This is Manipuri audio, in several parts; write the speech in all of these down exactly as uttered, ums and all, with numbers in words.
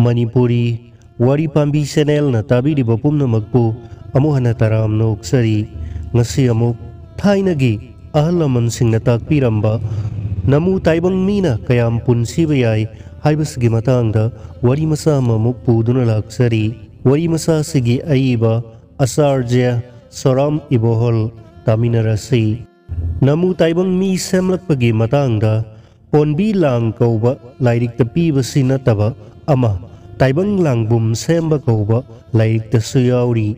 ꯃꯅꯤꯄꯨꯔꯤ ꯋꯥꯔꯤ ꯄꯥꯝꯕꯤ ꯆꯦꯅꯦꯜꯅ ꯇꯥꯕꯤꯔꯤꯕ ꯄꯨꯝꯅꯃꯛꯄꯨ ꯑꯃꯨꯛ ꯍꯟꯅ ꯇꯔꯥꯝꯅ ꯑꯣꯛꯆꯔꯤ꯫ ꯉꯁꯤ ꯑꯃꯨꯛ ꯊꯥꯏꯅꯒꯤ ꯑꯍꯜ ꯂꯃꯟꯁꯤꯡꯅ ꯇꯥꯛꯄꯤꯔꯝꯕ ꯅꯃꯨ ꯇꯥꯏꯕꯪ ꯃꯤꯅ ꯀꯌꯥꯝ ꯄꯨꯟꯁꯤꯕ ꯌꯥꯏ ꯍꯥꯏꯕꯁꯤꯒꯤ ꯃꯇꯥꯡꯗ ꯋꯥꯔꯤ ꯃꯆꯥ ꯑꯃꯃꯨꯛ ꯄꯨꯗꯨꯅ ꯂꯥꯛꯆꯔꯤ꯫ ꯋꯥꯔꯤ ꯃꯆꯥꯁꯤꯒꯤ ꯑꯏꯕ ꯑꯆꯥꯔꯖ꯭ꯌ ꯁꯣꯔꯥꯝ ꯏꯕꯣꯍꯜ ꯇꯥꯃꯤꯟꯅꯔꯁꯤ꯫ ꯅꯃꯨ ꯇꯥꯏꯕꯪ ꯃꯤ ꯁꯦꯝꯂꯛꯄꯒꯤ ꯃꯇꯥꯡꯗ ꯄꯣꯟꯕꯤ ꯂꯥꯡ ꯀꯧꯕ ꯂꯥꯏꯔꯤꯛꯇ ꯄꯤꯕꯁꯤ ꯅꯠꯇꯕ ꯑꯃ, ꯇꯥꯏꯕꯪ ꯂꯥꯡꯕꯨꯝ ꯁꯦꯝꯕ ꯀꯧꯕ ꯂꯥꯏꯔꯤꯛꯇꯁꯨ ꯌꯥꯎꯔꯤ꯫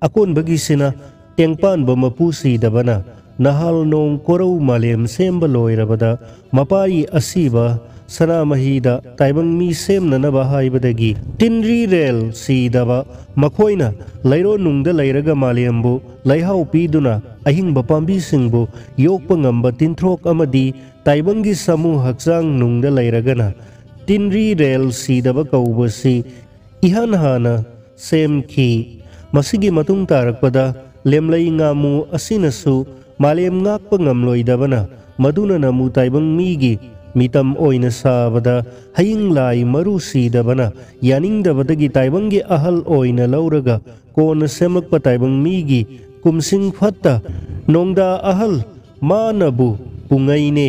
ꯑꯀꯣꯟꯕꯒꯤꯁꯤꯅ ꯇꯦꯡꯄꯥꯟꯕ ꯃꯄꯨ ꯁꯤꯗꯕꯅ ꯅꯍꯥꯜ ꯅꯣꯡ ꯀꯣꯔꯧ ꯃꯥꯂꯦꯝ ꯁꯦꯝꯕ ꯂꯣꯏꯔꯕꯗ ꯃꯄꯥꯔꯤ ꯑꯁꯤꯕ ꯁꯅꯥꯃꯍꯤꯗ ꯇꯥꯏꯕꯪ ꯃꯤ ꯁꯦꯝꯅꯅꯕ ꯍꯥꯏꯕꯗꯒꯤ ꯇꯤꯟꯔꯤ ꯔꯦꯜ ꯁꯤꯗꯕ ꯃꯈꯣꯏꯅ ꯂꯩꯔꯣꯟꯅꯨꯡꯗ ꯂꯩꯔꯒ ꯃꯥꯂꯦꯝꯕꯨ ꯂꯩꯍꯥꯎ ꯄꯤꯗꯨꯅ ꯑꯍꯤꯡꯕ ꯄꯥꯝꯕꯤꯁꯤꯡꯕꯨ ꯌꯣꯛꯄ ꯉꯝꯕ ꯇꯤꯟꯊ꯭ꯔꯣꯛ ꯑꯃꯗꯤ ꯇꯥꯏꯕꯪꯒꯤ ꯁꯥꯃꯨ ꯍꯛꯆꯥꯡ ꯅꯨꯡꯗ ꯂꯩꯔꯒꯅ ꯇꯤꯟꯔꯤ ꯔꯦꯜ ꯁꯤꯗꯕ ꯀꯧꯕꯁꯤ ꯏꯍꯥꯟ ꯍꯥꯟꯅ ꯁꯦꯝꯈꯤ꯫ ꯃꯁꯤꯒꯤ ꯃꯇꯨꯡ ꯇꯥꯔꯛꯄꯗ ꯂꯦꯝꯂꯩ ꯉꯥꯃꯨ ꯑꯁꯤꯅꯁꯨ ꯃꯥꯂꯦꯝ ꯉꯥꯛꯄ ꯉꯝꯂꯣꯏꯗꯕꯅ ꯃꯗꯨꯅ ꯅꯃꯨ ꯇꯥꯏꯕꯪ ꯃꯤꯒꯤ ꯃꯤꯇꯝ ꯑꯣꯏꯅ ꯁꯥꯕꯗ ꯍꯌꯤꯡ ꯂꯥꯏ ꯃꯔꯨ ꯁꯤꯗꯕꯅ ꯌꯥꯅꯤꯡꯗꯕꯗꯒꯤ ꯇꯥꯏꯕꯪꯒꯤ ꯑꯍꯜ ꯑꯣꯏꯅ ꯂꯧꯔꯒ ꯀꯣꯟꯅ ꯁꯦꯝꯂꯛꯄ ꯇꯥꯏꯕꯪ ꯃꯤꯒꯤ ꯀꯨꯝꯁꯤꯡ ꯐꯠꯇ ꯅꯣꯡꯗꯥ ꯑꯍꯜ ꯃꯥꯅꯕꯨ ꯄꯨꯡꯉꯩꯅꯦ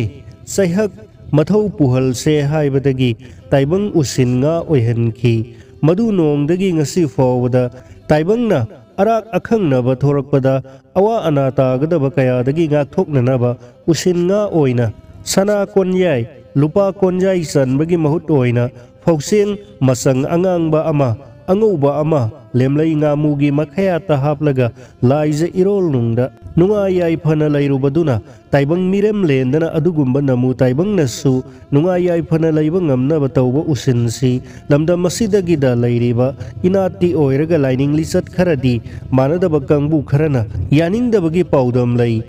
ꯆꯩꯍꯛ ꯃꯊꯧ ꯄꯨꯍꯜꯁꯦ ꯍꯥꯏꯕꯗꯒꯤ ꯇꯥꯏꯕꯪ ꯎꯁꯤꯟ ꯉꯥ ꯑꯣꯏꯍꯟꯈꯤ꯫ ꯃꯗꯨ ꯅꯣꯡꯗꯒꯤ ꯉꯁꯤ ꯐꯥꯎꯕꯗ ꯇꯥꯏꯕꯪꯅ ꯑꯔꯥꯛ ꯑꯈꯪꯅꯕ ꯊꯣꯔꯛꯄꯗ ꯑꯋꯥ ꯑꯅꯥ ꯇꯥꯒꯗꯕ ꯀꯌꯥꯗꯒꯤ ꯉꯥꯛꯊꯣꯛꯅꯅꯕ ꯎꯁꯤꯟ ꯉꯥ ꯑꯣꯏꯅ ꯁꯅꯥ ꯀꯣꯟꯌꯥꯏ, ꯂꯨꯄꯥ ꯀꯣꯟꯌꯥꯏ ꯆꯟꯕꯒꯤ ꯃꯍꯨꯠ ꯑꯣꯏꯅ ꯐꯧꯁꯦꯡ ꯃꯆꯪ ꯑꯉꯥꯡꯕ ꯑꯃ, ꯑꯉꯧꯕ ꯑꯃ, ꯂꯦꯝꯂꯩ ꯉꯥꯃꯨꯒꯤ ꯃꯈꯌꯥꯠꯇ ꯍꯥꯞꯂꯒ ꯂꯥꯏꯖ ꯏꯔꯣꯜ ꯅꯨꯡꯗ ꯅꯨꯡꯉꯥꯏ ꯌꯥꯏꯐꯅ ꯂꯩꯔꯨꯕꯗꯨꯅ ꯇꯥꯏꯕꯪ ꯃꯤꯔꯦꯝ ꯂꯦꯟꯗꯅ ꯑꯗꯨꯒꯨꯝꯕ ꯅꯃꯨ ꯇꯥꯏꯕꯪꯅꯁꯨ ꯅꯨꯡꯉꯥꯏ ꯌꯥꯏꯐꯅ ꯂꯩꯕ ꯉꯝꯅꯕ ꯇꯧꯕ ꯎꯁꯤꯟꯁꯤ ꯂꯝꯗꯝ ꯑꯁꯤꯗꯒꯤꯗ ꯂꯩꯔꯤꯕ ꯏꯅꯥꯠꯇꯤ ꯑꯣꯏꯔꯒ ꯂꯥꯏꯅꯤꯡ ꯂꯤꯆꯠ ꯈꯔꯗꯤ ꯃꯥꯟꯅꯗꯕ ꯀꯥꯡꯕꯨ ꯈꯔꯅ ꯌꯥꯅꯤꯡꯗꯕꯒꯤ ꯄꯥꯎꯗꯝ ꯂꯩ꯫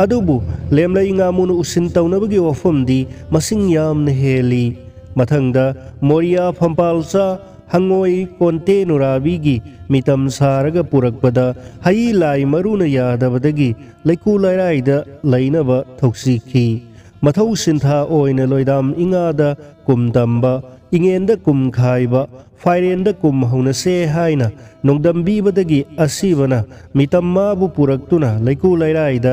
ꯑꯗꯨꯕꯨ ꯂꯦꯝꯂꯩ ꯉꯥꯃꯨꯅ ꯎꯁꯤꯟ ꯇꯧꯅꯕꯒꯤ ꯋꯥꯐꯝꯗꯤ ꯃꯁꯤꯡ ꯌꯥꯝꯅ ꯍꯦꯜꯂꯤ꯫ ꯃꯊꯪꯗ ꯃꯣꯔꯤꯌꯥ ꯐꯝꯄꯥꯜꯆꯥ ꯍꯪꯉꯣꯏ ꯀꯣꯟꯇꯦ ꯅꯨꯔꯥꯕꯤꯒꯤ ꯃꯤꯇꯝ ꯁꯥꯔꯒ ꯄꯨꯔꯛꯄꯗ ꯍꯩ ꯂꯥꯏ ꯃꯔꯨꯅ ꯌꯥꯗꯕꯗꯒꯤ ꯂꯩꯀꯨ ꯂꯩꯔꯥꯏꯗ ꯂꯩꯅꯕ ꯊꯧꯁꯤꯈꯤ꯫ ꯃꯊꯧ ꯁꯤꯟꯊꯥ ꯑꯣꯏꯅ ꯂꯣꯏꯗꯥꯝ ꯏꯉꯥꯗ ꯀꯨꯝ ꯇꯝꯕ, ꯏꯉꯦꯟꯗ ꯀꯨꯝ ꯈꯥꯏꯕ, ꯐꯥꯏꯔꯦꯟꯗ ꯀꯨꯝ ꯍꯧꯅꯁꯦ ꯍꯥꯏꯅ ꯅꯣꯡꯗꯝꯕꯤꯕꯗꯒꯤ ꯑꯁꯤꯕꯅ ꯃꯤꯇꯝ ꯃꯥꯕꯨ ꯄꯨꯔꯛꯇꯨꯅ ꯂꯩꯀꯨ ꯂꯩꯔꯥꯏꯗ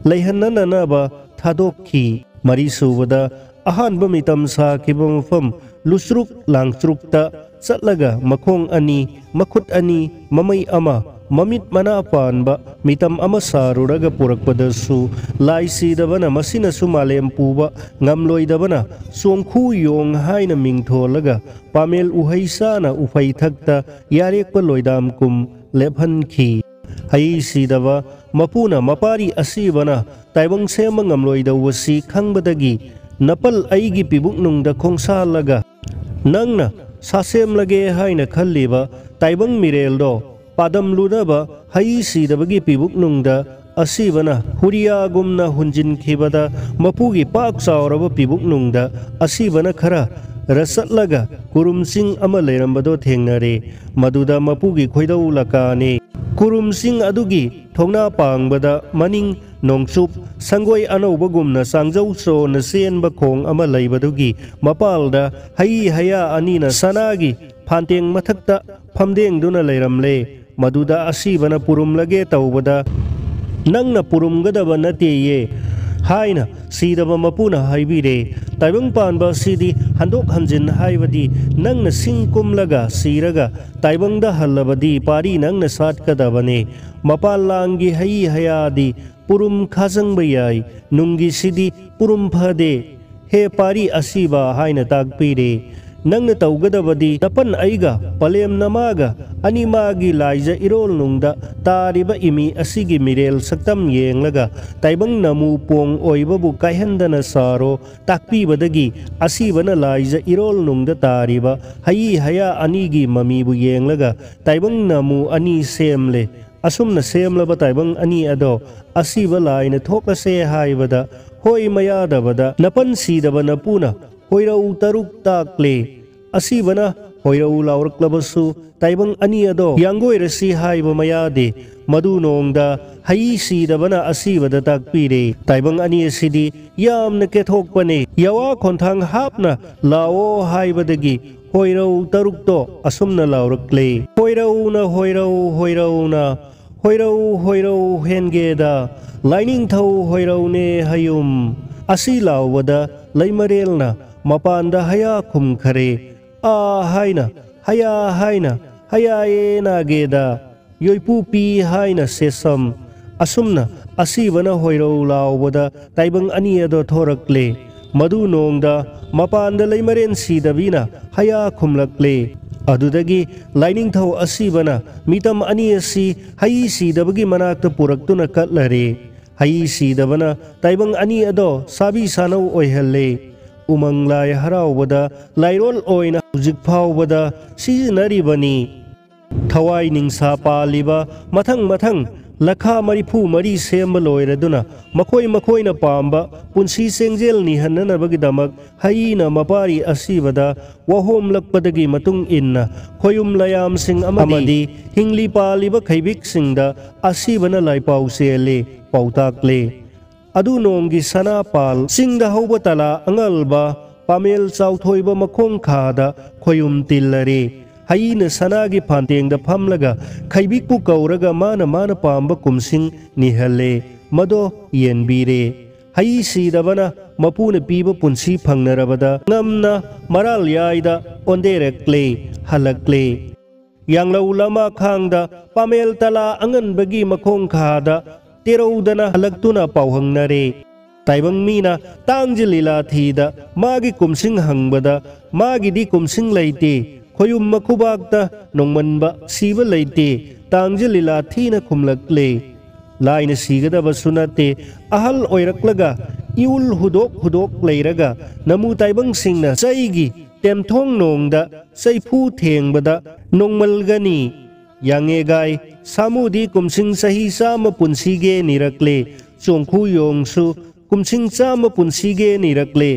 ꯂꯩꯍꯟꯅꯅꯅꯕ ꯊꯥꯗꯣꯛꯈꯤ꯫ ꯃꯔꯤꯁꯨꯕꯗ, ꯑꯍꯥꯟꯕ ꯃꯤꯇꯝ ꯁꯥꯈꯤꯕ ꯃꯐꯝ ꯂꯨꯁ꯭ꯔꯨꯛ ꯂꯥꯡꯁ꯭ꯔꯨꯛꯇ ꯆꯠꯂꯒ ꯃꯈꯣꯡ ꯑꯅꯤ, ꯃꯈꯨꯠ ꯑꯅꯤ, ꯃꯃꯩ ꯑꯃ, ꯃꯃꯤꯠ ꯃꯅꯥ ꯄꯥꯟꯕ ꯃꯤꯇꯝ ꯑꯃ ꯁꯥꯔꯨꯔꯒ ꯄꯨꯔꯛꯄꯗꯁꯨ ꯂꯥꯏ ꯁꯤꯗꯕꯅ ꯃꯁꯤꯅꯁꯨ ꯃꯥꯂꯦꯝ ꯄꯨꯕ ꯉꯝꯂꯣꯏꯗꯕꯅ ꯆꯣꯡꯈꯨ ꯌꯣꯡ ꯍꯥꯏꯅ ꯃꯤꯡꯊꯣꯜꯂꯒ ꯄꯥꯃꯦꯜ ꯎꯍꯩ ꯆꯥꯅ ꯎꯐꯩ ꯊꯛꯇ ꯌꯥꯔꯦꯛꯄ ꯂꯣꯏꯗꯥꯝ ꯀꯨꯝ ꯂꯦꯞꯍꯟꯈꯤ꯫ ꯍꯩ ꯁꯤꯗꯕ ꯃꯄꯨꯅ ꯃꯄꯥꯔꯤ ꯑꯁꯤꯕꯅ ꯇꯥꯏꯕꯪ ꯁꯦꯝꯕ ꯉꯝꯂꯣꯏꯗꯧꯕꯁꯤ ꯈꯪꯕꯗꯒꯤ ꯅꯄꯜ ꯑꯩꯒꯤ ꯄꯤꯕꯨꯛꯅꯨꯡꯗ ꯈꯣꯡꯁꯥꯜꯂꯒ ꯅꯪꯅ ꯁꯥꯁꯦꯝꯂꯒꯦ ꯍꯥꯏꯅ ꯈꯜꯂꯤꯕ ꯇꯥꯏꯕꯪ ꯃꯤꯔꯦꯜꯗꯣ ꯄꯥꯗꯝꯂꯨꯅꯕ ꯍꯩ ꯁꯤꯗꯕꯒꯤ ꯄꯤꯕꯨꯛꯅꯨꯡꯗ ꯑꯁꯤꯕꯅ ꯍꯨꯔꯤꯌꯥꯒꯨꯝꯅ ꯍꯨꯟꯖꯤꯟꯈꯤꯕꯗ ꯃꯄꯨꯒꯤ ꯄꯥꯛ ꯆꯥꯎꯔꯕ ꯄꯤꯕꯨꯛꯅꯨꯡꯗ ꯑꯁꯤꯕꯅ ꯈꯔ ꯔꯆꯠꯂꯒ ꯀꯨꯔꯨꯝ ꯆꯤꯡ ꯑꯃ ꯂꯩꯔꯝꯕꯗꯣ ꯊꯦꯡꯅꯔꯦ꯫ ꯃꯗꯨꯗ ꯃꯄꯨꯒꯤ ꯈꯣꯏꯗꯧ ꯂꯀꯥꯅꯤ꯫ ꯀꯨꯔꯨꯝ ꯆꯤꯡ ꯑꯗꯨꯒꯤ ꯊꯣꯡꯅꯥ ꯄꯥꯡꯕꯗ ꯃꯅꯤꯡ ꯅꯣꯡꯆꯨꯞ ꯁꯪꯒꯣꯏ ꯑꯅꯧꯕꯒꯨꯝꯅ ꯆꯥꯡꯖꯧ ꯆꯣꯅ ꯆꯦꯟꯕ ꯈꯣꯡ ꯑꯃ ꯂꯩꯕꯗꯨꯒꯤ ꯃꯄꯥꯜꯗ ꯍꯩ ꯍꯌꯥ ꯑꯅꯤꯅ ꯁꯅꯥꯒꯤ ꯐꯥꯟꯇꯦꯡ ꯃꯊꯛꯇ ꯐꯝꯗꯦꯡꯗꯨꯅ ꯂꯩꯔꯝꯂꯦ꯫ ꯃꯗꯨꯗ ꯑꯁꯤꯕꯅ ꯄꯨꯔꯨꯝꯂꯒꯦ ꯇꯧꯕꯗ, "ꯅꯪꯅ ꯄꯨꯔꯨꯝꯒꯗꯕ ꯅꯠꯇꯦꯌꯦ" ꯍꯥꯏꯅ ꯁꯤꯗꯕ ꯃꯄꯨꯅ ꯍꯥꯏꯕꯤꯔꯦ꯫ "ꯇꯥꯏꯕꯪ ꯄꯥꯟꯕ ꯑꯁꯤꯗꯤ ꯍꯟꯗꯣꯛ ꯍꯟꯖꯤꯟ ꯍꯥꯏꯕꯗꯤ ꯅꯪꯅ ꯁꯤꯡ ꯀꯨꯝꯂꯒ ꯁꯤꯔꯒ ꯇꯥꯏꯕꯪꯗ ꯍꯜꯂꯕꯗꯤ ꯄꯥꯔꯤ ꯅꯪꯅ ꯁꯥꯠꯀꯗꯕꯅꯦ꯫ ꯃꯄꯥꯟ ꯂꯥꯡꯒꯤ ꯍꯩ ꯍꯌꯥꯗꯤ ꯄꯨꯔꯨꯝ ꯈꯥꯖꯪꯕ ꯌꯥꯏ, ꯅꯨꯡꯒꯤꯁꯤꯗꯤ ꯄꯨꯔꯨꯝ ꯐꯗꯦ꯫ ꯍꯦ ꯄꯥꯔꯤ ꯑꯁꯤꯕ" ꯍꯥꯏꯅ ꯇꯥꯛꯄꯤꯔꯦ꯫ "ꯅꯪꯅ ꯇꯧꯒꯗꯕꯗꯤ ꯅꯄꯟ ꯑꯩꯒ ꯄꯂꯦꯝ ꯅꯃꯥꯒ ꯑꯅꯤꯃꯥꯒꯤ ꯂꯥꯏꯖ ꯏꯔꯣꯜ ꯅꯨꯡꯗ ꯇꯥꯔꯤꯕ ꯏꯃꯤ ꯑꯁꯤꯒꯤ ꯃꯤꯔꯦꯜ ꯁꯛꯇꯝ ꯌꯦꯡꯂꯒ ꯇꯥꯏꯕꯪ ꯅꯃꯨ ꯄꯣꯡ ꯑꯣꯏꯕꯕꯨ ꯀꯥꯏꯍꯟꯗꯅ ꯁꯥꯔꯣ" ꯇꯥꯛꯄꯤꯕꯗꯒꯤ ꯑꯁꯤꯕꯅ ꯂꯥꯏꯖ ꯏꯔꯣꯜ ꯅꯨꯡꯗ ꯇꯥꯔꯤꯕ ꯍꯌꯤ ꯍꯌꯥ ꯑꯅꯤꯒꯤ ꯃꯃꯤꯕꯨ ꯌꯦꯡꯂꯒ ꯇꯥꯏꯕꯪ ꯅꯃꯨ ꯑꯅꯤ ꯁꯦꯝꯂꯦ꯫ ꯑꯁꯨꯝꯅ ꯁꯦꯝꯂꯕ ꯇꯥꯏꯕꯪ ꯑꯅꯤ ꯑꯗꯣ ꯑꯁꯤꯕ ꯂꯥꯏꯅ ꯊꯣꯛꯂꯁꯦ ꯍꯥꯏꯕꯗ ꯍꯣꯏ ꯃꯌꯥꯗꯕꯗ ꯅꯄꯟ ꯁꯤꯗꯕ ꯅꯄꯨꯅ ꯍꯣꯏꯔꯧ ꯇꯔꯨꯛ ꯇꯥꯛꯂꯦ꯫ ꯑꯁꯤꯕꯅ ꯍꯣꯏꯔꯧ ꯂꯥꯎꯔꯛꯂꯕꯁꯨ ꯇꯥꯏꯕꯪ ꯑꯅꯤ ꯑꯗꯣ ꯌꯥꯡꯒꯣꯏꯔꯁꯤ ꯍꯥꯏꯕ ꯃꯌꯥꯗꯦ꯫ ꯃꯗꯨ ꯅꯣꯡꯗ ꯍꯩ ꯁꯤꯗꯕꯅ ꯑꯁꯤꯕꯗ ꯇꯥꯛꯄꯤꯔꯦ꯫ ꯇꯥꯏꯕꯪ ꯑꯅꯤ ꯑꯁꯤꯗꯤ ꯌꯥꯝꯅ ꯀꯦꯊꯣꯛꯄꯅꯦ꯫ ꯌꯥꯋꯥ ꯈꯣꯟꯊꯥꯡ ꯍꯥꯞꯅ ꯂꯥꯛꯑꯣ ꯍꯥꯏꯕꯗꯒꯤ ꯍꯣꯏꯔꯧ ꯇꯔꯨꯛꯇꯣ ꯑꯁꯨꯝꯅ ꯂꯥꯎꯔꯛꯂꯦ: "ꯍꯣꯏꯔꯧꯅ ꯍꯣꯏꯔꯧ ꯍꯣꯏꯔꯧꯅ, ꯍꯣꯏꯔꯧ ꯍꯣꯏꯔꯧ ꯍꯦꯟꯒꯦꯗ, ꯂꯥꯏꯅꯤꯡꯊꯧ ꯍꯣꯏꯔꯧꯅꯦ ꯍꯌꯨꯝ"꯫ ꯑꯁꯤ ꯂꯥꯎꯕꯗ ꯂꯩꯃꯔꯦꯜꯅ ꯃꯄꯥꯟꯗ ꯍꯌꯥ ꯈꯨꯝꯈꯔꯦ꯫ "ꯑꯥ" ꯍꯥꯏꯅ, "ꯍꯌꯥ" ꯍꯥꯏꯅ, "ꯍꯌꯥꯌꯦ ꯅꯥꯒꯦꯗ", "ꯌꯣꯏꯄꯨ ꯄꯤ" ꯍꯥꯏꯅ "ꯁꯦꯁꯝ"꯫ ꯑꯁꯨꯝꯅ ꯑꯁꯤꯕꯅ ꯍꯣꯏꯔꯧ ꯂꯥꯎꯕꯗ ꯇꯥꯏꯕꯪ ꯑꯅꯤ ꯑꯗꯣ ꯊꯣꯔꯛꯂꯦ꯫ ꯃꯗꯨ ꯅꯣꯡꯗ ꯃꯄꯥꯟꯗ ꯂꯩꯃꯔꯦꯟ ꯁꯤꯗꯕꯤꯅ ꯍꯌꯥ ꯈꯨꯝꯂꯛꯂꯦ꯫ ꯑꯗꯨꯗꯒꯤ ꯂꯥꯏꯅꯤꯡꯊꯧ ꯑꯁꯤꯕꯅ ꯃꯤꯇꯝ ꯑꯅꯤ ꯑꯁꯤ ꯍꯩ ꯁꯤꯗꯕꯒꯤ ꯃꯅꯥꯛꯇ ꯄꯨꯔꯛꯇꯨꯅ ꯀꯠꯂꯔꯦ꯫ ꯍꯩ ꯁꯤꯗꯕꯅ ꯇꯥꯏꯕꯪ ꯑꯅꯤ ꯑꯗꯣ ꯁꯥꯕꯤ ꯁꯥꯅꯧ ꯑꯣꯏꯍꯜꯂꯦ꯫ ꯎꯃꯪ ꯂꯥꯏ ꯍꯔꯥꯎꯕꯗ ꯂꯥꯏꯔꯣꯜ ꯑꯣꯏꯅ ꯍꯧꯖꯤꯛ ꯐꯥꯎꯕꯗ ꯁꯤꯖꯤꯟꯅꯔꯤꯕꯅꯤ꯫ ꯊꯋꯥꯏ ꯅꯤꯡꯁꯥ ꯄꯥꯜꯂꯤꯕ ꯃꯊꯪ ꯃꯊꯪ ꯂꯈꯥ ꯃꯔꯤꯐꯨ ꯃꯔꯤ ꯁꯦꯝꯕ ꯂꯣꯏꯔꯗꯨꯅ ꯃꯈꯣꯏ ꯃꯈꯣꯏꯅ ꯄꯥꯝꯕ ꯄꯨꯟꯁꯤ ꯆꯦꯡꯖꯦꯜ ꯅꯤꯍꯟꯅꯅꯕꯒꯤꯗꯃꯛ ꯍꯩꯅ ꯃꯄꯥꯔꯤ ꯑꯁꯤꯕꯗ ꯋꯥꯍꯣꯝꯂꯛꯄꯗꯒꯤ ꯃꯇꯨꯡ ꯏꯟꯅ ꯈꯣꯌꯨꯝ ꯂꯌꯥꯝꯁꯤꯡ ꯑꯃꯗꯤ ꯑꯃꯗꯤ ꯍꯤꯡꯂꯤ ꯄꯥꯜꯂꯤꯕ ꯈꯩꯕꯤꯛꯁꯤꯡꯗ ꯑꯁꯤꯕꯅ ꯂꯥꯏꯄꯥꯎ ꯆꯦꯜꯂꯤ, ꯄꯥꯎꯇꯥꯛꯂꯤ꯫ ꯑꯗꯨ ꯅꯣꯡꯒꯤ ꯁꯅꯥꯄꯥꯜ ꯆꯤꯡꯗ ꯍꯧꯕ ꯇꯂꯥ ꯑꯉꯜꯕ ꯄꯥꯃꯦꯜ ꯆꯥꯎꯊꯣꯏꯕ ꯃꯈꯣꯡ ꯈꯥꯗ ꯈꯣꯌꯨꯝ ꯇꯤꯜꯂꯔꯦ꯫ ꯍꯩꯅ ꯁꯅꯥꯒꯤ ꯐꯥꯟꯇꯦꯡꯗ ꯐꯝꯂꯒ ꯈꯩꯕꯤꯛꯄꯨ ꯀꯧꯔꯒ ꯃꯥꯅ ꯃꯥꯅ ꯄꯥꯝꯕ ꯀꯨꯝꯁꯤꯡ ꯅꯤꯍꯜꯂꯦ꯫ ꯃꯗꯣ ꯌꯦꯟꯕꯤꯔꯦ꯫ ꯍꯩ ꯁꯤꯗꯕꯅ ꯃꯄꯨꯅ ꯄꯤꯕ ꯄꯨꯟꯁꯤ ꯐꯪꯅꯔꯕꯗ ꯉꯝꯅ ꯃꯔꯥꯜ ꯌꯥꯏꯗ ꯑꯣꯟꯗꯦꯔꯛꯂꯦ, ꯍꯜꯂꯛꯂꯦ꯫ ꯌꯥꯡꯂꯧ ꯂꯃꯥꯈꯥꯡꯗ ꯄꯥꯃꯦꯜ ꯇꯂꯥ ꯑꯉꯟꯕꯒꯤ ꯃꯈꯣꯡ ꯈꯥꯗ ꯇꯦꯔꯧꯗꯅ ꯍꯜꯂꯛꯇꯨꯅ ꯄꯥꯎꯍꯪꯅꯔꯦ꯫ ꯇꯥꯏꯕꯪ ꯃꯤꯅ ꯇꯥꯡꯖ ꯂꯤꯂꯥ ꯊꯤꯗ ꯃꯥꯒꯤ ꯀꯨꯝꯁꯤꯡ ꯍꯪꯕꯗ ꯃꯥꯒꯤꯗꯤ ꯀꯨꯝꯁꯤꯡ ꯂꯩꯇꯦ, ꯈꯣꯌꯨꯝ ꯃꯈꯨꯕꯥꯛꯇ ꯅꯣꯡꯃꯟꯕ ꯁꯤꯕ ꯂꯩꯇꯦ, ꯇꯥꯡꯖ ꯂꯤꯂꯥ ꯊꯤꯅ ꯈꯨꯝꯂꯛꯂꯦ꯫ ꯂꯥꯏꯅ ꯁꯤꯒꯗꯕꯁꯨ ꯅꯠꯇꯦ, ꯑꯍꯜ ꯑꯣꯏꯔꯛꯂꯒ ꯏꯎꯜ ꯍꯨꯗꯣꯛ ꯍꯨꯗꯣꯛ ꯂꯩꯔꯒ ꯅꯃꯨ ꯇꯥꯏꯕꯪꯁꯤꯡꯅ ꯆꯩꯒꯤ ꯇꯦꯝꯊꯣꯡ ꯅꯣꯡꯗ ꯆꯩꯐꯨ ꯊꯦꯡꯕꯗ ꯅꯣꯡꯃꯜꯒꯅꯤ꯫ ꯌꯥꯡꯉꯦꯒꯥꯏ ꯁꯥꯃꯨꯗꯤ ꯀꯨꯝꯁꯤꯡ ꯆꯍꯤ ꯆꯥꯝꯃ ꯄꯨꯟꯁꯤꯒꯦ ꯅꯤꯔꯛꯂꯦ꯫ ꯆꯣꯡꯈꯨ ꯌꯣꯡꯁꯨ ꯀꯨꯝꯁꯤꯡ ꯆꯥꯝꯃ ꯄꯨꯟꯁꯤꯒꯦ ꯅꯤꯔꯛꯂꯦ꯫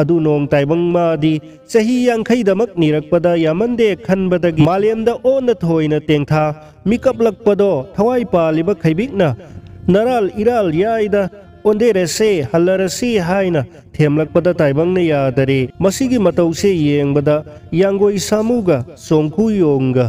ꯑꯗꯨ ꯅꯣꯡ ꯇꯥꯏꯕꯪ ꯃꯥꯗꯤ ꯆꯍꯤ ꯌꯥꯡꯈꯩꯗꯃꯛ ꯅꯤꯔꯛꯄꯗ ꯌꯥꯝꯃꯟꯗꯦ ꯈꯟꯕꯗꯒꯤ ꯃꯥꯂꯦꯝꯗ ꯑꯣꯟꯅ ꯊꯣꯏꯅ ꯇꯦꯡꯊꯥ ꯃꯤꯀꯞꯂꯛꯄꯗꯣ ꯊꯋꯥꯏ ꯄꯥꯜꯂꯤꯕ ꯈꯩꯕꯤꯛꯅ ꯅꯔꯥꯜ ꯏꯔꯥꯜ ꯌꯥꯏꯗ ꯑꯣꯟꯗꯦꯔꯁꯦ ꯍꯜꯂꯔꯁꯤ ꯍꯥꯏꯅ ꯊꯦꯝꯂꯛꯄꯗ ꯇꯥꯏꯕꯪꯅ ꯌꯥꯗꯔꯦ꯫ ꯃꯁꯤꯒꯤ ꯃꯇꯧꯁꯦ ꯌꯦꯡꯕꯗ ꯌꯥꯡꯒꯣꯏ ꯁꯥꯃꯨꯒ ꯆꯣꯡꯈꯨ ꯌꯣꯡꯒ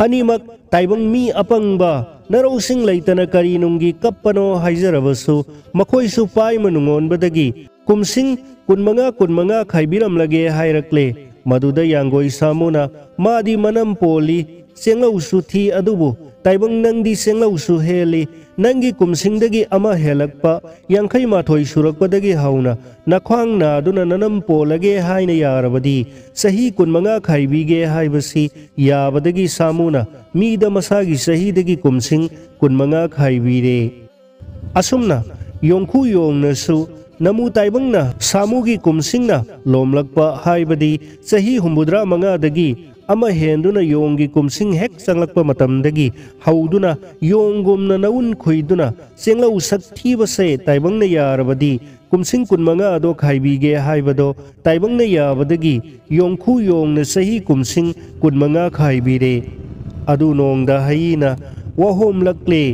ꯑꯅꯤꯃꯛ ꯇꯥꯏꯕꯪ ꯃꯤ ꯑꯄꯪꯕ ꯅꯔꯧꯁꯤꯡ ꯂꯩꯇꯅ ꯀꯔꯤ ꯅꯨꯡꯒꯤ ꯀꯞꯄꯅꯣ ꯍꯥꯏꯖꯔꯕꯁꯨ ꯃꯈꯣꯏꯁꯨ ꯄꯥꯏꯃ ꯅꯨꯡꯉꯣꯟꯕꯗꯒꯤ ꯀꯨꯝꯁꯤꯡ ꯀꯨꯟꯃꯉꯥ ꯀꯨꯟꯃꯉꯥ ꯈꯥꯏꯕꯤꯔꯝꯂꯒꯦ ꯍꯥꯏꯔꯛꯂꯦ꯫ ꯃꯗꯨꯗ ꯌꯥꯡꯒꯣꯏ ꯁꯥꯃꯨꯅ ꯃꯥꯗꯤ ꯃꯅꯝ ꯄꯣꯜꯂꯤ, ꯆꯦꯡꯂꯧꯁꯨ ꯊꯤ, ꯑꯗꯨꯕꯨ ꯇꯥꯏꯕꯪ ꯅꯪꯗꯤ ꯆꯦꯡꯂꯧꯁꯨ ꯍꯦꯜꯂꯤ, ꯅꯪꯒꯤ ꯀꯨꯝꯁꯤꯡꯗꯒꯤ ꯑꯃ ꯍꯦꯜꯂꯛꯄ ꯌꯥꯡꯈꯩ ꯃꯥꯊꯣꯏ ꯁꯨꯔꯛꯄꯗꯒꯤ ꯍꯧꯅ ꯅꯈ꯭ꯋꯥꯡ ꯅꯥꯗꯨꯅ ꯅꯅꯝ ꯄꯣꯜꯂꯒꯦ ꯍꯥꯏꯅ ꯌꯥꯔꯕꯗꯤ ꯆꯍꯤ ꯀꯨꯟꯃꯉꯥ ꯈꯥꯏꯕꯤꯒꯦ ꯍꯥꯏꯕꯁꯤ ꯌꯥꯕꯗꯒꯤ ꯁꯥꯃꯨꯅ ꯃꯤꯗ ꯃꯁꯥꯒꯤ ꯆꯍꯤꯗꯒꯤ ꯀꯨꯝꯁꯤꯡ ꯀꯨꯟꯃꯉꯥ ꯈꯥꯏꯕꯤꯔꯦ꯫ ꯑꯁꯨꯝꯅ ꯌꯣꯡꯈꯨ ꯌꯣꯡꯅꯁꯨ ꯅꯃꯨ ꯇꯥꯏꯕꯪꯅ ꯁꯥꯃꯨꯒꯤ ꯀꯨꯝꯁꯤꯡꯅ ꯂꯣꯝꯂꯛꯄ ꯍꯥꯏꯕꯗꯤ ꯆꯍꯤ ꯍꯨꯝꯐꯨꯇꯔꯥ ꯃꯉꯥꯗꯒꯤ ꯑꯃ ꯍꯦꯟꯗꯨꯅ ꯌꯣꯡꯒꯤ ꯀꯨꯝꯁꯤꯡ ꯍꯦꯛ ꯆꯪꯂꯛꯄ ꯃꯇꯝꯗꯒꯤ ꯍꯧꯗꯨꯅ ꯌꯣꯡꯒꯨꯝꯅ ꯅꯎꯟ ꯈꯨꯏꯗꯨꯅ ꯆꯦꯡꯂꯧ ꯁꯛ ꯊꯤꯕꯁꯦ ꯇꯥꯏꯕꯪꯅ ꯌꯥꯔꯕꯗꯤ ꯀꯨꯝꯁꯤꯡ ꯀꯨꯟꯃꯉꯥ ꯑꯗꯣ ꯈꯥꯏꯕꯤꯒꯦ ꯍꯥꯏꯕꯗꯣ ꯇꯥꯏꯕꯪꯅ ꯌꯥꯕꯗꯒꯤ ꯌꯣꯡꯈꯨ ꯌꯣꯡꯅ ꯆꯍꯤ ꯀꯨꯝꯁꯤꯡ ꯀꯨꯟꯃꯉꯥ ꯈꯥꯏꯕꯤꯔꯦ꯫ ꯑꯗꯨ ꯅꯣꯡꯗ ꯍꯌꯤꯅ ꯋꯥꯍꯣꯝꯂꯛꯂꯦ,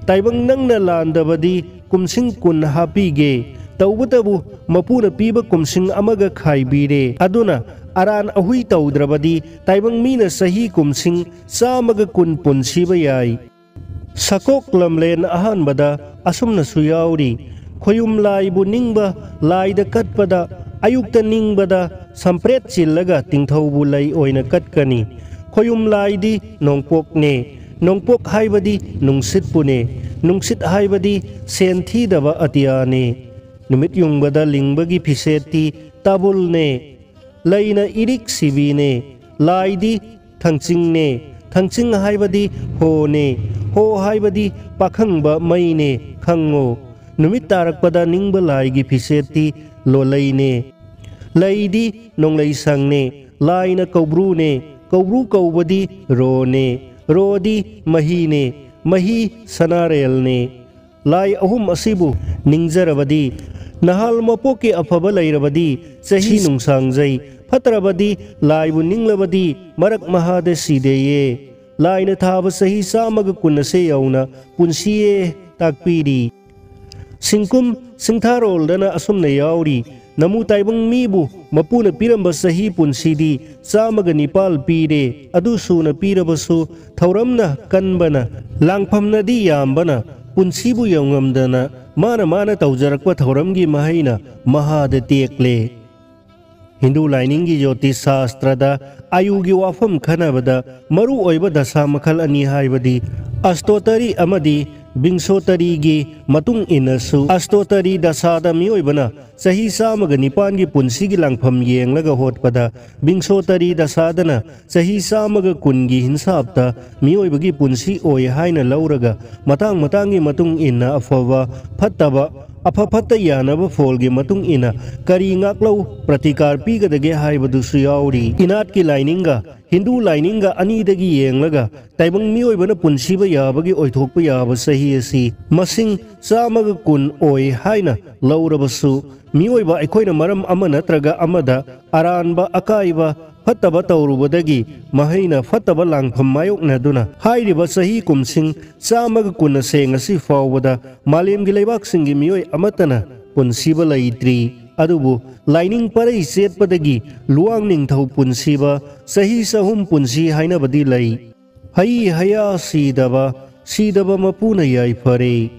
ꯇꯥꯏꯕꯪ ꯅꯪꯅ ꯂꯥꯟꯗꯕꯗꯤ ꯀꯨꯝꯁꯤꯡ ꯀꯨꯟ ꯍꯥꯞꯄꯤꯒꯦ, ꯇꯧꯕꯇꯕꯨ ꯃꯄꯨꯅ ꯄꯤꯕ ꯀꯨꯝꯁꯤꯡ ꯑꯃꯒ ꯈꯥꯏꯕꯤꯔꯦ꯫ ꯑꯗꯨꯅ ꯑꯔꯥꯟ ꯑꯍꯨꯏ ꯇꯧꯗ꯭ꯔꯕꯗꯤ ꯇꯥꯏꯕꯪ ꯃꯤꯅ ꯆꯍꯤ ꯀꯨꯝꯁꯤꯡ ꯆꯥꯝꯃꯒ ꯀꯨꯟ ꯄꯨꯟꯁꯤꯕ ꯌꯥꯏ꯫ ꯁꯀꯣꯛ ꯂꯝꯂꯦꯟ ꯑꯍꯥꯟꯕꯗ ꯑꯁꯨꯝꯅꯁꯨ ꯌꯥꯎꯔꯤ, ꯈꯣꯌꯨꯝ ꯂꯥꯏꯕꯨ ꯅꯤꯡꯕ ꯂꯥꯏꯗ ꯀꯠꯄꯗ ꯑꯌꯨꯛꯇ ꯅꯤꯡꯕꯗ ꯁꯝꯄ꯭ꯔꯦꯠ ꯆꯤꯜꯂꯒ ꯇꯤꯡꯊꯧꯕꯨ ꯂꯩ ꯑꯣꯏꯅ ꯀꯠꯀꯅꯤ꯫ ꯈꯣꯌꯨꯝ ꯂꯥꯏꯗꯤ ꯅꯣꯡꯄꯣꯛꯅꯦ꯫ ꯅꯣꯡꯄꯣꯛ ꯍꯥꯏꯕꯗꯤ ꯅꯨꯡꯁꯤꯠꯄꯨꯅꯦ꯫ ꯅꯨꯡꯁꯤꯠ ꯍꯥꯏꯕꯗꯤ ꯁꯦꯟ ꯊꯤꯗꯕ ꯑꯇꯤꯌꯥꯅꯦ꯫ ꯅꯨꯃꯤꯠ ꯌꯨꯡꯕꯗ ꯂꯤꯡꯕꯒꯤ ꯐꯤꯁꯦꯠꯇꯤ ꯇꯥꯕꯨꯜꯅꯦ꯫ ꯂꯩꯅ ꯏꯔꯤꯛ ꯁꯤꯕꯤꯅꯦ꯫ ꯂꯥꯏꯗꯤ ꯊꯥꯡꯆꯤꯡꯅꯦ꯫ ꯊꯥꯡꯆꯤꯡ ꯍꯥꯏꯕꯗꯤ ꯍꯣꯅꯦ꯫ ꯍꯣ ꯍꯥꯏꯕꯗꯤ ꯄꯥꯈꯪꯕ ꯃꯩꯅꯦ ꯈꯪꯉꯣ꯫ ꯅꯨꯃꯤꯠ ꯇꯥꯔꯛꯄꯗ ꯅꯤꯡꯕ ꯂꯥꯏꯒꯤ ꯐꯤꯁꯦꯠꯇꯤ ꯂꯣꯂꯩꯅꯦ꯫ ꯂꯩꯗꯤ ꯅꯣꯡꯂꯩ ꯁꯪꯅꯦ꯫ ꯂꯥꯏꯅ ꯀꯧꯕ꯭ꯔꯨꯅꯦ꯫ ꯀꯧꯕ꯭ꯔꯨ ꯀꯧꯕꯗꯤ ꯔꯣꯅꯦ꯫ ꯔꯣꯗꯤ ꯃꯍꯤꯅꯦ꯫ ꯃꯍꯤ ꯁꯅꯥꯔꯦꯜꯅꯦ꯫ ꯂꯥꯏ ꯑꯍꯨꯝ ꯑꯁꯤꯕꯨ ꯅꯤꯡꯖꯔꯕꯗꯤ ꯅꯍꯥꯜ ꯃꯄꯣꯛꯀꯤ ꯑꯐꯕ ꯂꯩꯔꯕꯗꯤ ꯆꯍꯤ ꯅꯨꯡꯁꯥꯡꯖꯩ, ꯐꯠꯇ꯭ꯔꯕꯗꯤ ꯂꯥꯏꯕꯨ ꯅꯤꯡꯂꯕꯗꯤ ꯃꯔꯛ ꯃꯍꯥꯗ ꯁꯤꯗꯦꯌꯦ꯫ ꯂꯥꯏꯅ ꯊꯥꯕ ꯆꯍꯤ ꯆꯥꯝꯃꯒ ꯀꯨꯟ ꯑꯁꯦ ꯌꯧꯅ ꯄꯨꯟꯁꯤꯌꯦ ꯇꯥꯛꯄꯤꯔꯤ꯫ ꯁꯤꯡꯀꯨꯝ ꯁꯤꯡꯊꯥꯔꯣꯜꯗꯅ ꯑꯁꯨꯝꯅ ꯌꯥꯎꯔꯤ, ꯅꯃꯨ ꯇꯥꯏꯕꯪ ꯃꯤꯕꯨ ꯃꯄꯨꯅ ꯄꯤꯔꯝꯕ ꯆꯍꯤ ꯄꯨꯟꯁꯤꯗꯤ ꯆꯥꯝꯃꯒ ꯅꯤꯄꯥꯜ ꯄꯤꯔꯦ꯫ ꯑꯗꯨ ꯁꯨꯅ ꯄꯤꯔꯕꯁꯨ ꯊꯧꯔꯝꯅ ꯀꯟꯕꯅ, ꯂꯥꯡꯐꯝꯅꯗꯤ ꯌꯥꯝꯕꯅ ꯄꯨꯟꯁꯤꯕꯨ ꯌꯧꯉꯝꯗꯅ ꯃꯥꯅ ꯃꯥꯅ ꯇꯧꯖꯔꯛꯄ ꯊꯧꯔꯝꯒꯤ ꯃꯍꯩꯅ ꯃꯍꯥꯗ ꯇꯦꯛꯂꯦ꯫ ꯍꯤꯟꯗꯨ ꯂꯥꯏꯅꯤꯡꯒꯤ ꯖ꯭ꯌꯣꯇꯤꯁ ꯁꯥꯁꯇ꯭ꯔꯗ ꯑꯌꯨꯒꯤ ꯋꯥꯐꯝ ꯈꯟꯅꯕꯗ ꯃꯔꯨ ꯑꯣꯏꯕ ꯗꯁꯥ ꯃꯈꯜ ꯑꯅꯤ, ꯍꯥꯏꯕꯗꯤ ꯑꯁꯇꯣꯇꯔꯤ ꯑꯃꯗꯤ ꯕꯤꯡꯁꯣꯇꯔꯤꯒꯤ ꯃꯇꯨꯡ ꯏꯟꯅꯁꯨ, ꯑꯁꯇꯣꯇꯔꯤ ꯗꯁꯥꯗ ꯃꯤꯑꯣꯏꯕꯅ ꯆꯍꯤ ꯆꯥꯝꯃꯒ ꯅꯤꯄꯥꯟꯒꯤ ꯄꯨꯟꯁꯤꯒꯤ ꯂꯥꯡꯐꯝ ꯌꯦꯡꯂꯒ ꯍꯣꯠꯄꯗ, ꯕꯤꯡꯁꯣꯇꯔꯤ ꯗꯁꯥꯗꯅ ꯆꯍꯤ ꯆꯥꯝꯃꯒ ꯀꯨꯟꯒꯤ ꯍꯤꯟꯁꯥꯞꯇ ꯃꯤꯑꯣꯏꯕꯒꯤ ꯄꯨꯟꯁꯤ ꯑꯣꯏ ꯍꯥꯏꯅ ꯂꯧꯔꯒ, ꯃꯇꯥꯡ ꯃꯇꯥꯡꯒꯤ ꯃꯇꯨꯡ ꯏꯟꯅ ꯑꯐꯕ ꯐꯠꯇꯕ, ꯑꯐ ꯐꯠꯇ ꯌꯥꯅꯕ ꯐꯣꯜꯒꯤ ꯃꯇꯨꯡ ꯏꯟꯅ ꯀꯔꯤ ꯉꯥꯛꯂꯧ ꯄ꯭ꯔꯇꯤꯀꯥꯔ ꯄꯤꯒꯗꯒꯦ ꯍꯥꯏꯕꯗꯨꯁꯨ ꯌꯥꯎꯔꯤ꯫ ꯏꯅꯥꯠꯀꯤ ꯂꯥꯏꯅꯤꯡꯒ ꯍꯤꯟꯗꯨ ꯂꯥꯏꯅꯤꯡꯒ ꯑꯅꯤꯗꯒꯤ ꯌꯦꯡꯂꯒ ꯇꯥꯏꯕꯪ ꯃꯤꯑꯣꯏꯕꯅ ꯄꯨꯟꯁꯤꯕ ꯌꯥꯕꯒꯤ ꯑꯣꯏꯊꯣꯛꯄ ꯌꯥꯕ ꯆꯍꯤ ꯑꯁꯤ ꯃꯁꯤꯡ ꯆꯥꯝꯃꯒ ꯀꯨꯟ ꯑꯣꯏ ꯍꯥꯏꯅ ꯂꯧꯔꯕꯁꯨ, ꯃꯤꯑꯣꯏꯕ ꯑꯩꯈꯣꯏꯅ ꯃꯔꯝ ꯑꯃ ꯅꯠꯇ꯭ꯔꯒ ꯑꯃꯗ ꯑꯔꯥꯟꯕ, ꯑꯀꯥꯏꯕ, ꯐꯠꯇꯕ ꯇꯧꯔꯨꯕꯗꯒꯤ ꯃꯍꯩꯅ ꯐꯠꯇꯕ ꯂꯥꯡꯐꯝ ꯃꯥꯌꯣꯛꯅꯗꯨꯅ ꯍꯥꯏꯔꯤꯕ ꯆꯍꯤ ꯀꯨꯝꯁꯤꯡ ꯆꯥꯝꯃꯒ ꯀꯨꯟ ꯑꯁꯦ ꯉꯁꯤ ꯐꯥꯎꯕꯗ ꯃꯥꯂꯦꯝꯒꯤ ꯂꯩꯕꯥꯛꯁꯤꯡꯒꯤ ꯃꯤꯑꯣꯏ ꯑꯃꯠꯇꯅ ꯄꯨꯟꯁꯤꯕ ꯂꯩꯇ꯭ꯔꯤ꯫ ꯑꯗꯨꯕꯨ ꯂꯥꯏꯅꯤꯡ ꯄꯔꯩ ꯆꯦꯠꯄꯗꯒꯤ ꯂꯨꯋꯥꯡ ꯅꯤꯡꯊꯧ ꯄꯨꯟꯁꯤꯕ, ꯆꯍꯤ ꯆꯍꯨꯝ ꯄꯨꯟꯁꯤ ꯍꯥꯏꯅꯕꯗꯤ ꯂꯩ꯫ ꯍꯩ ꯍꯌꯥ ꯁꯤꯗꯕ, ꯁꯤꯗꯕ ꯃꯄꯨꯅ ꯌꯥꯏꯐꯔꯦ꯫